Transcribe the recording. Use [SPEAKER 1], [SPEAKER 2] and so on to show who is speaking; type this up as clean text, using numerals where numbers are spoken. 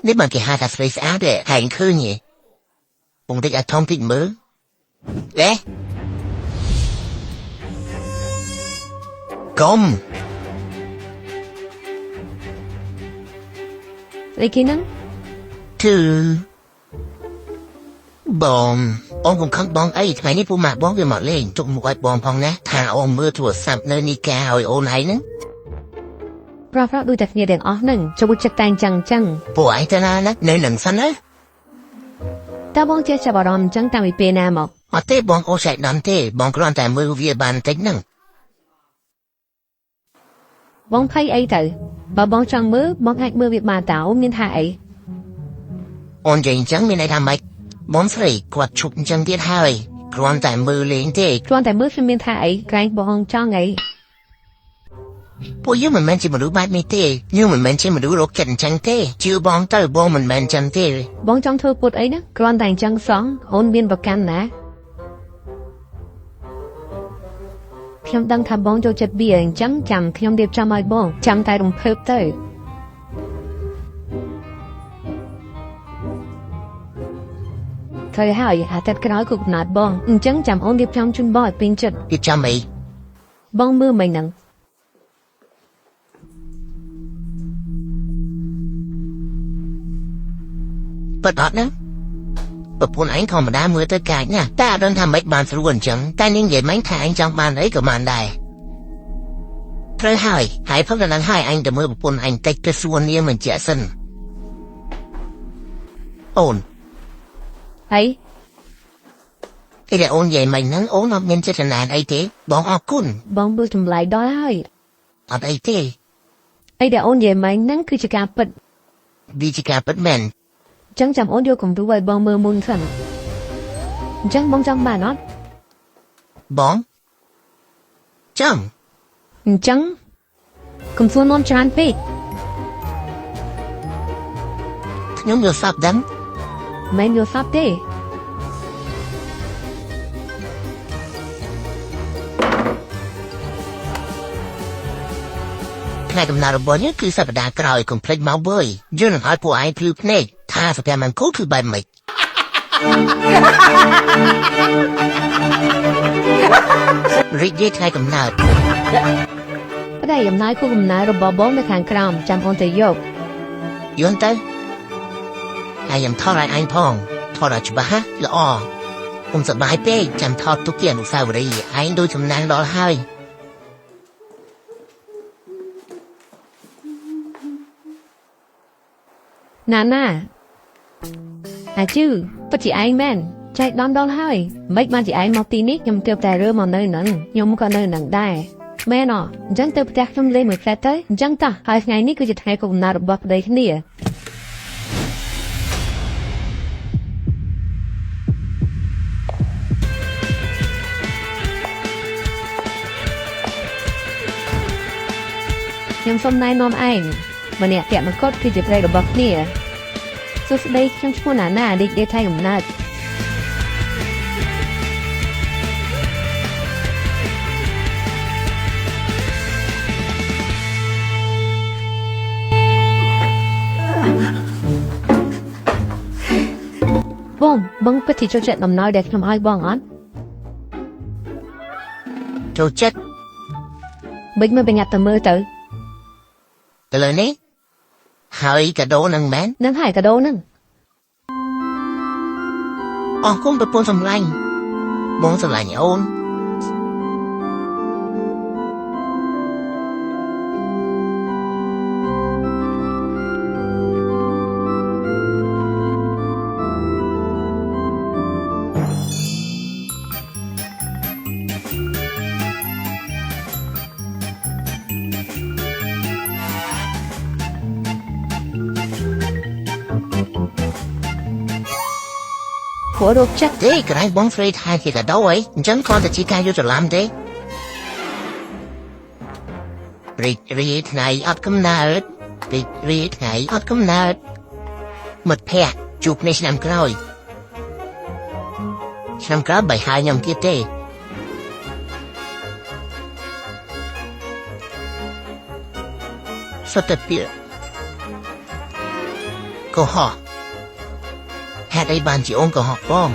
[SPEAKER 1] នេះបានគេហៅថាស្រីស្អាតទេហើយឃើញទេពងតិចឲ្យធំតិចមើលអេកុំ
[SPEAKER 2] ស្អីគេហ្នឹង
[SPEAKER 1] គឺបងអូនកុំខឹងបងអីថ្ងៃនេះពូម៉ាក់បងវាមកលេងទុកមកឲ្យបងផងណាថាអូនមើលទូរស័ព្ទនៅនេះកាឲ្យអូនហើយហ្នឹង
[SPEAKER 2] ប្រុសប្រុសដូចតែគ្នាទាំងអស់ហ្នឹងចូលចិត្តតែងចឹងចឹង
[SPEAKER 1] ពួកឯងទៅណាណានៅនឹងសិនណា
[SPEAKER 2] តើបងចេះចាប់អារម្មណ៍ចឹងតាំងពីពេលណាមក
[SPEAKER 1] អត់ទេបងអូនចៃដន្យទេបងគ្រាន់តែមើលវាបានតិចហ្នឹង
[SPEAKER 2] បងភ័យអីទៅបើបងចង់មើលបងអាចមើលវាបានតើអូនមានថាអី
[SPEAKER 1] អូននិយាយអញ្ចឹងមានន័យថាម៉េចបងស្រីគាត់ឈប់អញ្ចឹងទៀតហើយគ្រាន់តែមើលលេងទេ
[SPEAKER 2] គ្រាន់តែមើលខ្ញុំមានថាអីក្រែងបងចង់អី
[SPEAKER 1] ពួកយើងមិនមែនជាមនុស្សបែបនេះទេយើងមិនមែនជាមនុស្សរកចិត្តអញ្ចឹងទេជឿបងទៅបងមិនមែនអញ្ចឹងទេ
[SPEAKER 2] បងចង់ធ្វើពុតអីណាគ្រាន់តែអញ្ចឹងសោះអូនមានប្រកាន់ណាខ្ញុំដឹងថាបងចូលចិត្តវាអញ្ចឹងចាំខ្ញុំរៀបចំឲ្យបងចាំតែរំភើបទៅត្រូវហើយអាទិត្យក្រោយគូកំណត់បងអញ្ចឹងចាំអូនរៀបចំជូនបងឲ្យពេញចិត្ត
[SPEAKER 1] វាចាំអី
[SPEAKER 2] បងមើលមិញហ្នឹង
[SPEAKER 1] ពិតអត់ណាប្រពន្ធឯងធម្មតាមើលទៅកាចណាស់តែអត់ដឹងថាម៉េចបានស្រួលអញ្ចឹងតែនាងនិយាយមិញថាឯងចង់បានអីក៏បានដែរត្រូវហើយហើយផឹកដល់ហ្នឹងហើយឯងទៅមើលប្រពន្ធឯងតិចទៅសួរនាងមិនជាក់សិនអូន
[SPEAKER 2] ហើយ
[SPEAKER 1] ឯដែលអូននិយាយមិញហ្នឹងអូនអត់មានចេតនាអីទេបងអរគុណ
[SPEAKER 2] បងមើលចម្លែកដល់ហើយ
[SPEAKER 1] អត់អីទេ
[SPEAKER 2] អីដែលអូននិយាយមិញហ្នឹងគឺជាការពិត
[SPEAKER 1] វាជាការពិតមែន
[SPEAKER 2] អញ្ចឹងចាំអូនយកគំរូឲ្យបងមើលមុនសិនអញ្ចឹងបងចង់បានអត់
[SPEAKER 1] បងចាំ
[SPEAKER 2] អញ្ចឹងកុំសួរនាំច្រើនពេក
[SPEAKER 1] ខ្ញុំយល់សប្តិដឹង
[SPEAKER 2] មិនយល់សប្តិទេ
[SPEAKER 1] ថ្ងៃកំណត់របស់យើងគឺសប្តាហ៍ក្រោយកុំភ្លេចមកវើយយើងនឹងឲ្យពួកឯងភ្លឺភ្នែកថាសុភមង្គលគឺបែបម៉េចរីករាយថ្ងៃកំណើត
[SPEAKER 2] ប្តីអំណាចគូកំណើរបស់បងនៅខាងក្រោមចាំអូនទៅយក
[SPEAKER 1] យល់ទៅហើយខ្ញុំថតឲ្យឯងផងថតឲ្យច្បាស់ណាល្អខ្ញុំសប្បាយពេកចាំថតទុកជាអនុស្សាវរីយ៍ឯងដូចចំណាំងដល់ហើយ
[SPEAKER 2] ណាណាអាជឺពិតជាឯងមែនចែកដំដល់ហើយមិនបានជាឯងមកទីនេះខ្ញុំទើបតែរើមកនៅហ្នឹងខ្ញុំក៏នៅហ្នឹងដែរមែនអអញ្ចឹងទៅផ្ទះខ្ញុំលេងមួយផ្លែទៅអញ្ចឹងតោះហើយថ្ងៃនេះគឺជាថ្ងៃគូកំណើរបស់ប្តីគ្នាខ្ញុំសូមណែនាំឯងម្នាក់ពាក់មកុដគឺជាប្តីរបស់គ្នាសួស្តីខ្ញុំឈ្មោះណាណារីករាយថ្ងៃកំណើតបងបងពិតជាចូលចិត្តដំណោយដែលខ្ញុំឲ្យបងអត់
[SPEAKER 1] ចូលចិត្ត
[SPEAKER 2] បិចមើលបញ្ញាប់ទៅមើលទៅ
[SPEAKER 1] ទៅលើនេះហើយកាដូនឹងមែន
[SPEAKER 2] នឹងហើយកាដូនឹង
[SPEAKER 1] អរគុណប្រពន្ធសម្លាញ់បងសម្លាញ់អូន
[SPEAKER 2] ព្រោះរោគចិត្ត
[SPEAKER 1] ទេក្រែងបងស្រីថាជាកាដូអីអញ្ចឹងគ្រាន់តែជាការយល់ច្រឡំទេរីករាយថ្ងៃអត់កំណើតរីករាយថ្ងៃអត់កំណើតមិត្តភក្តិជួបគ្នាឆ្នាំក្រោយឆ្នាំក្រោយបើហើយខ្ញុំទៀតទេសុទ្ធតែពាក្យ កុហកហេតុអីបានជាអូនកុហកបង?